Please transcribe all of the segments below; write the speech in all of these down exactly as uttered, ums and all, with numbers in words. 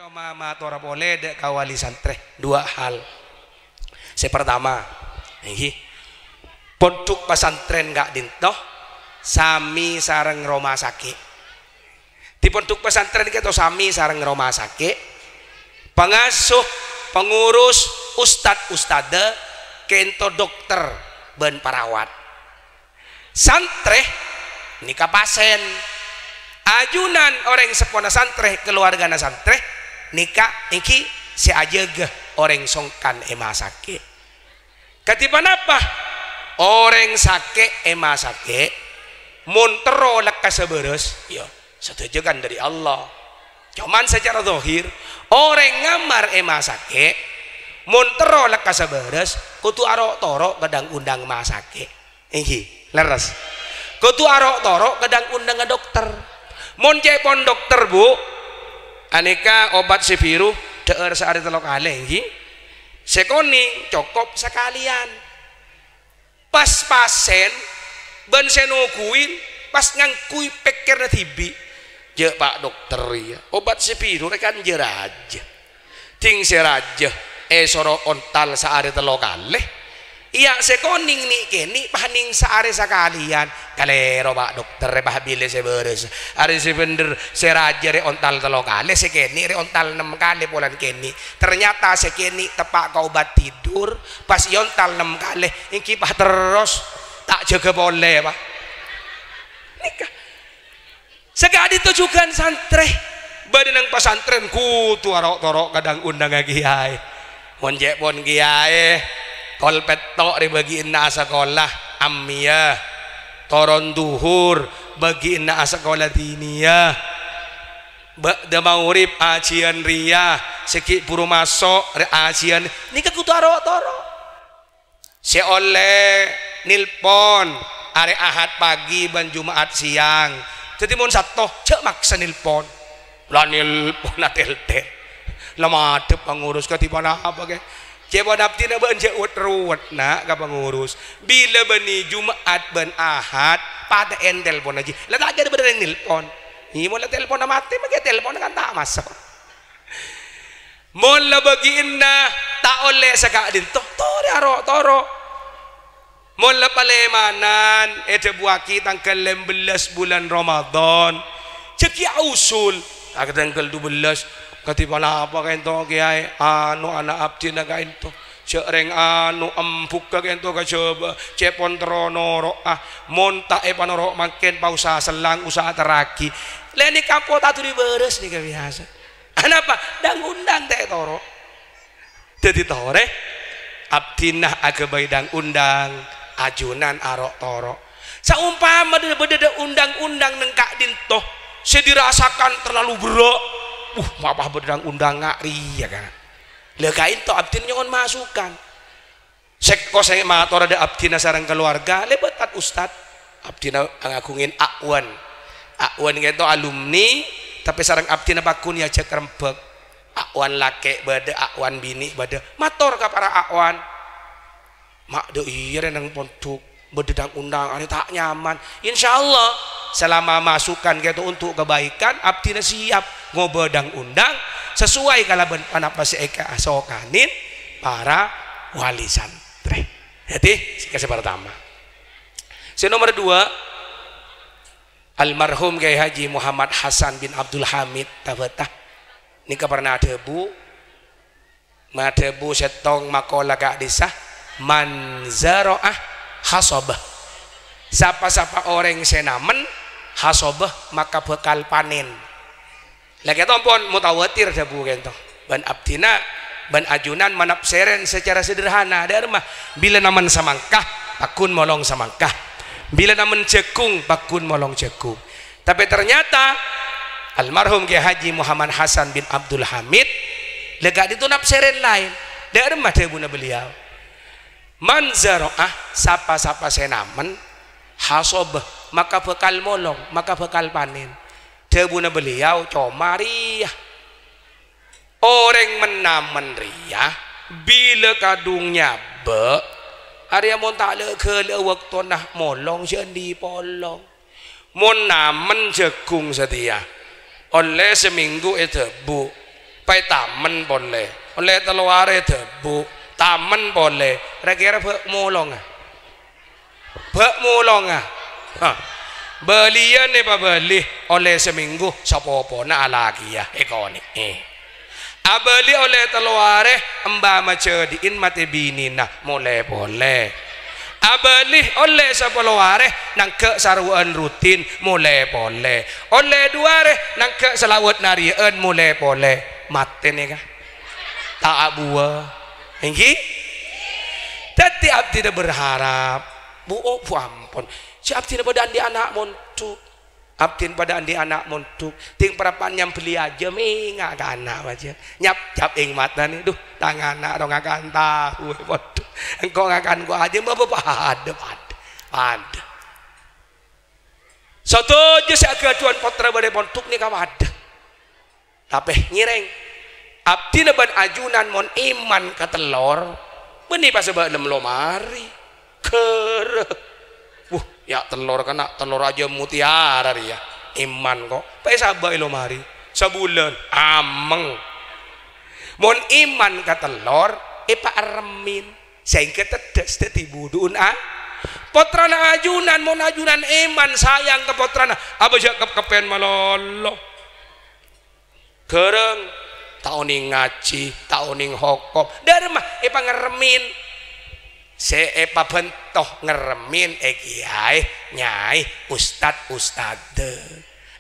Roma matora polè dâ' ka wali santrè dua hal. Sè partama, èngghi, pondhuk pasantrèn ka'dinto sami sareng roma sakè'. Di pondhuk pasantrèn ka'dinto sami sareng roma sakè', pangasuh, pangurus, ustad-ustadda, ka'dinto dokter bân parawat. Santrè nèka pasèn. Ajunan orèng seppona santrè, kalowargana santrè nèka èngghi sè ajâgâ orèng songkan è masakè'. Kadhi ponapa? Orèng sakè' è masakè', mon terro lekkassa bârâs, ya, sadhâjâ kan dâri Allah. Coman sacara zahir, orèng ngamar è masakè', mon terro lekkassa bârâs, kodhu aro'-toro' ka dhâng-ondhâng masakè'. Èngghi, lerres. Kodhu aro'-toro' ka dhâng-ondhângnga dokter. Mon cè' pon dokter, Bu, anèka obat sè biru dhâ'âr saarè tello kalè, èngghi. Sè konèng cokop sakalèyan. Pas pasèn bân sè noghuwin pas ngangghuy pèkkèrra dhibi'. Jâ', Pa' Dokter, iyâ, obat sè biru rè kan jâ-rajâ. Dhing sè rajâ èsoro ontal saarè tello kalè. Iyâ, sè konèng nè'-kènè' pas nèng saarè sakalèyan. Kalèro, Pa' Dokter, rè pas bilâ sè bârâs. Arè sè bhendher sè rajâ rè ontal tello kalè, sè kènè' rè ontal nem kalè polana kènè'. Ternyata sè kènè' teppa' ka obat tidur, pas èontal nem kalè, èngghi pas terros ta' jâgâ polè, Pa'. Nèka. Saka'dinto jhughân santrè. Bâdâ neng pasantrèn kodhu aro'-toro' ka dhâng-ondhângnga kèyaè. Mon cè' pon kèyaè, kol pètto' rè bâgi'ânna asakola, ammiyah. Toron dhuhur, bâgi'ânna asakola diniyah. Ba'da maghrib, ajiyân rèya. Sè ghi' bhuru maso', rè ajiyân. Nèka kodhu aro'-toro'. Sè ollè nelpon arè Ahad pagi bân Jum'at siang. Dhâddhi mon Satto, jhâ' maksa nelpon. La nelpon atel-tel. La madhep pangurus kadhi ponapa, Kè? Cè' pon abdhina bâ'na jhâ' wet-ruwet, na', ka pangurus. Bilâ bânnè Jum'at bân Ahad, patè'èn telpon ajiyâ. La ta' kèra bâdâ orèng nelpon. Iyâ, mon la telponna matè, makè telponna kan ta' maso'. Mon la bâgi'ânna ta' ollè saka'dinto, torè aro'-toro'. Mon la palèmanan èdhâbuwâghi tangghâl lèmbellâs bulân Ramadan, jhâ' ghi' ausul. Ka tangghâl dubellâs, kadhi ponapa ka'dinto, Kèyaè? Anu, ana' abdhina ka'dinto. Jhâ' rèng anu, embughâ ka'dinto ka Jhâbâ. Cè' pon terro noro'a. Mon ta' èpanoro' mangkèn, pa' usaha sellang, usaha terraghi. Lè nèka po' ta' dhuli bârâs nèka biyasa. Anapa? Dhâng-ondhâng ta' ètoro'. Dhâddhi torè, abdhina aghâbây dhâng-ondhâng, ajunan aro'-toro'. Saompama bâdâ, bâdâ dhâng-ondhâng neng ka'dinto sè dirasakan terlalu berrâ', uh, mapa bâdâ dhâng-ondhâng nga' rèya, kan? La ka'dinto abdhina nyo'on masukan. Sèngko' sè matora dâ' abdhina sareng kalowarga, lèbât Tad Ustad. Abdhina ngaghungè a'wan. A'wan ka'dinto alumni, tapè sareng abdhina pagghun èajhâk rembhâk. A'wan lakè' bâdâ, a'wan binè' bâdâ. Mator ka para a'wan. Ma' dâ' iyâ rè neng pondhuk. Bâdâ dhâng-ondhâng arè ta' nyaman. Insyaallah, selama masukan ka'dinto untuk kebaikan, abdhina siap ngobâ dhâng-ondhâng sesuai kalabân ponapa sè èkasokanè para wali santrè. Jadi, sè, sè partama. Sè nomer dua, almarhum Kyai Haji Muhammad Hasan bin Abdul Hamid Tabata. Nèka pernah adhâbu, madhâbu sèttong makola ka'dissa, "Man zara'ah hasabah." Sapa-sapa orèng sè namen, hasabah, maka bhâkal panèn. La ka'dinto pon mutawatir dhâbu ka'dinto. Bân abdhina, bân ajunan manapsèrèn sacara sederhana. Dâ' remma, bilâ namen samangka, pagghun molong samangka. Bilâ namen jhâghung, pagghun molong jhâghung. Tapè ternyata almarhum Kyai Haji Muhammad Hasan bin Abdul Hamid, la ka'dinto napsèrèn laèn. Dâ' remma dhâbuna beliau. "Man zara'ah, sapa-sapa sè namen, hasabah, maka bhâkal molong, maka bhâkal panèn." Dhâbuna beliau coma rèya. Orèng men-namen rèya, bilâ kadhung nyabâ', arèya mon ta' la'-ghâlâ'â bâktona molong sè andi' polong. Mon namen jhâghung satèya, ollè samènggu èdhâbu', Pas tamen polè. Ollè tello arè dâbu'. Tamen polè. Ra-kèra bâ' molonga. Bâ' molonga. Hah. Bâliyân èpabâli ollè samènggu sapopona alakèya èkonè'è. Abâli ollè tello arè, emba majâdi'in matè binèna molè polè. Abâli ollè sapolo arè, nangghâ' sarowa'an rutin molè polè. Ollè du arè, nangghâ' salawat nariya'an molè polè. Matè nèka. Ta' abuwâ. Èngghi? Dhâddhi abdhina berharap. Bu, oh, bu ampon. Sè abdhina padâ andi' ana' mondhuk. Abdhina padâ andi' ana' mondhuk. Dhing parappa'na nyambelli ajâm, enga' ka ana' bâjâ. Nyap-nyap è matana, "Duh, tang ana' ro ngakan tahu, mondhuk. Engko' ngakan ko' ajâm, apa padâ, padâ, padâ." Sadhâjâ sè aghâdhuwân pottra bâdâ è mondhuk nèka padâ. Tapè ngèrèng, abdhina bân ajunan mon iman ka tellor, bânnè pasabâ' è dâlem lomari. Ghârâ. Wuh, ya' tellor kana', tellor ajâm mutiara rèya. Iman ko'. Pas èsabâ' è lomari. Sabulân, ameng. Mon iman ka tellor, èpaèrremmèn. Saèngghâ teddhâs dhâddhi budhu'un a-, pottrana ajunan, mon ajunan iman sayang ka pottrana, abâ' jhâ' kep-keppèn malolo. Ghârâng, ta' onèng ngajhi, ta' onèng hokom. Dâremma èpangèrremmèn. Sè èpabhânto ngèrremmèn è kèyaè, nyaè, ustad, ustadhâ.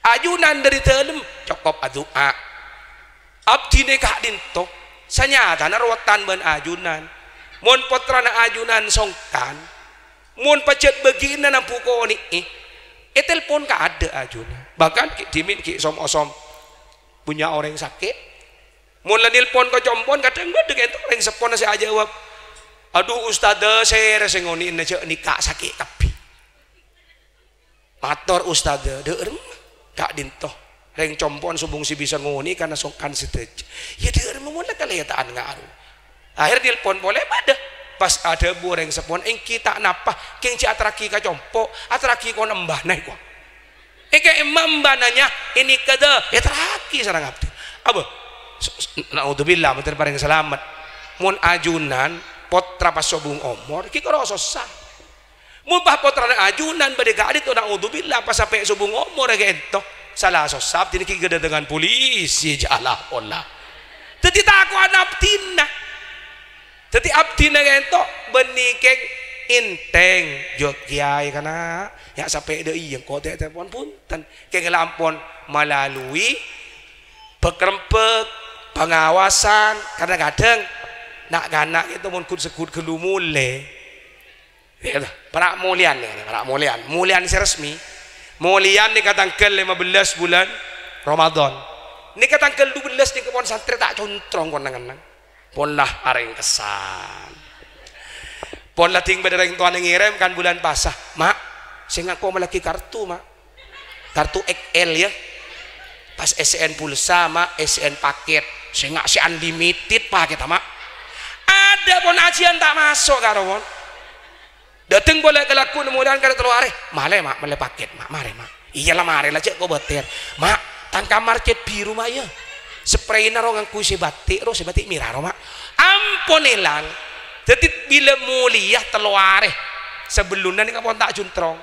Ajunan dâri dâlem cokop adu'a. Abdhina ka'dinto, sanyatana rowotan bân ajunan. Mon pottrana ajunan songkan, mon pajhât bâgi'ânna nambu konè'è, ètelpon kaadâ' ajunan. Bahkan ghi' dhimèn ghi' som-osom. Bânnya' orèng sakè'. Mon la nelpon ka compo'na, kadhâng bâdâ kènto orèng seppona sè ajâwâb, "Adhu, Ustadhâ, sèra sè ngonè'è jhâ' nèka sakè' kabbhi." Mator, "Ustadhâ, dâ'remma ka'dinto rèng compo'na sobung sè bisa ngonè'è karna songkan sadhâjâ." "Iyâ, dâ'remma mon la kalèta'an ngarowa." Akhèr nelpon polè padâ. Pas adhâbu orèng seppona, "Èngghi ta' napa, kèng jhâ' aterraghi ka compo', aterraghi kon embana èko." Èkè emma emba nanya, "Ini kada, èterraghi sareng abdhi." Abâ, s-, s-, naudzubillah, mantèn parèng salamet. Mon ajunan, pottra pas sobung omor, ghi' karo sossa. Mon pas pottrana ajunan bâdâ ka'dinto, naudzubillah, pas sampè' sobung omor kènto. Sala sossa, abdhina ghi' kadhâtengan polisi, jhâ' la-, ola. Dhâddhi tako'an abdhina. Dhâddhi abdhina kènto bânnè kèng ènthèng, jhâ' kèyaè kana', ya' sampè' dâ' iyâ engko' tè-, tèpon bhunten. Kèng la ampon malalui bâk-rembâk, pangawasan, kadhâng-kadhâng na'-kana' kènto mon ghut-segghut ghâllu molè. Iyâ, toh. Para' molèyan nèka, para' molèyan. Molèyan sè resmi. Molèyan nèka tangghâl lèma bellâs bulân Ramadan. Nèka tangghâl dubellâs nèka pon santrè ta' controng kon nang-ennang. Pon la arèngkessan. Pon la dhing bâdâ rèng towana ngèrèm kan bulân pasa. "Ma', sènga' ko' mellèaghi kartu, Ma'." Kartu X L, ya. Pas essè'an pulsa, Ma', essè'an pakèt. Sènga' sè unlimited pakètta, Ma'. Adâ' pon ajiyân ta' maso' karo pon. Dâteng polè ka lagghu'na molèyan karè tello arè. "Malè, Ma', mellè pakèt, Ma', marè, Ma'." "Iyâ la, marè la, jhâ' kobâtèr." "Ma', tang kamar cèt biru, Ma', yâ. Sprayna ro ngangghuy sè bâti', ro sè bâti' mèra, ro, Ma'." Ampon èlang. Dhâddhi bilâ molèya tello arè. Sabellunna nèka pon ta' juntrong.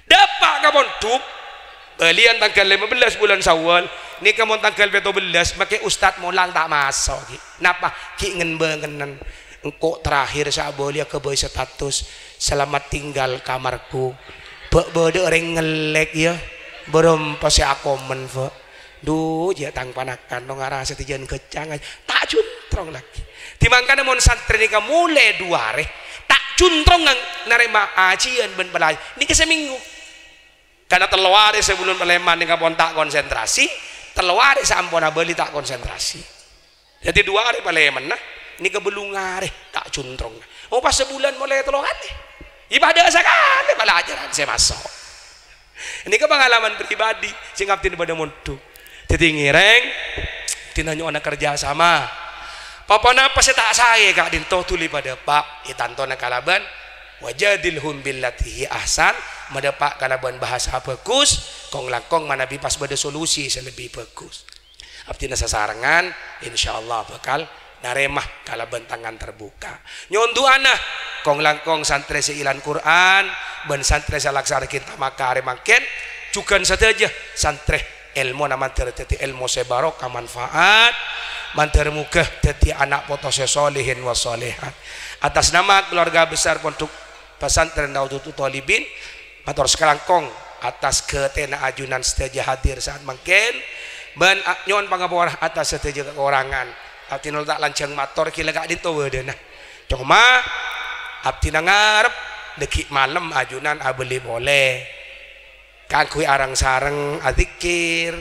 Dâpa' ka pondhuk, bâliyân tangghâl lèma bellâs bulân Syawal, nèka mon tangghâl pètto bellâs, makè ustad molang ta' maso', ghi. Napa? Ghi' ngen-bângènan. Engko' terakhir sè abâliyâ ghâbây status, "Selamat tinggal kamarku." Bâ' bâdâ orèng ngellèk, yâ. Bârâmpa sè akomen, Fa'? Dhu, jhâ' tang panakan, no, ngara sadhâjâna ghâccang, ta' juntrong laghi. Dimangkana mon santrè nèka molè du arè, ta' juntrong ngang-, narèma ajiyân bân pelayan. Nèka samènggu. Karna tello arè sabellun palèman nèka pon ta' konsentrasi, tello arè saamponna bâli ta' konsentrasi. Dhâddhi du arè palèmanna, nèka bâllung arè ta' juntrong. Oh, pas sabulân molè tello kalè. Ipadâ sakalè pelajaran sè maso'. Nèka pangalaman pribadi sè ngabdhina padâ mondhuk. Dhâddhi ngèrèng, dhina nyo'ona kerja sama. Pa-ponapa sè ta' saè ka'dinto dhuli padâpa', ètantona kalabân, "Wajadilhum billati hiya ahsan," madâpa' kalabân bhâsa bhâghus, kong-langkong manabi pas bâdâ solusi sè lebbi bhâghus. Abdhina sasarengan, insyaallah bhâkal narèma kalabân tangan terbuka. Nyo'on du'âna, kong-langkong santrè sè èlan Qur'an, bân santrè sè laksana ghi' tamaka arè mangkèn, jhughân sadhâjâ santrè èlmona mandhâr dhâddhi èlmo sè barokah manfaat, mandhâr moghâ dhâddhi ana' poto sè solihin wa solihat. Atas nama keluarga besar Pondok Pesantren Nahdlatul Thalibin, mator sakalangkong atas ghâtèna ajunan sadhâjâ hadir saat mangkèn, bân a-, nyo'on pangapora atas sadhâjâ kakorangan. Abdhina ta' lanjhâng mator ghilâ ka'dinto bâdâna. Coma, abdhina ngarep dhâggi' malem ajunan abâli polè. Kaangghuy areng-sareng adzikir,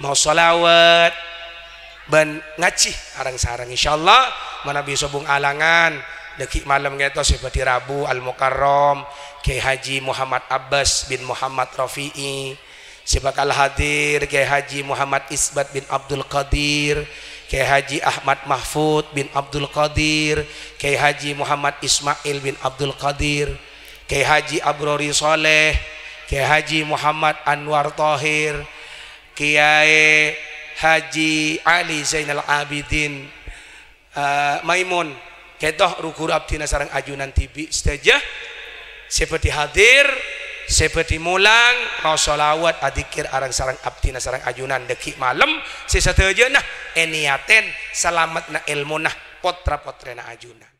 maos shalawat, bân ngajhi areng-sareng. Insyaallah, manabi sobung alangan, dhâggi' malem ka'dinto sè bhâdhi rabu Al-Mukarram, Kyai Haji Muhammad Abbas bin Muhammad Rafi'i, sè bhâkal hadir Kyai Haji Muhammad Isbat bin Abdul Qadir, Kyai Haji Ahmad Mahfud bin Abdul Qadir, Kyai Haji Muhammad Ismail bin Abdul Qadir, Kyai Haji Abrori Saleh, Kyai Haji Muhammad Anwar Thohir, Kyai Haji Ali Zainal Abidin, eh, Maimun, ka'dinto ru-ghuru abdhina sareng ajunan dhibi' sadhâjâ, sè bhâdhi hadir, sè bhâdhi molang, maos shalawat, adzikir areng-sareng abdhina sareng ajunan dhâggi' malem, sè sadhâjâna èniyatèn salameddhâ èlmona potra-potrèna ajunan.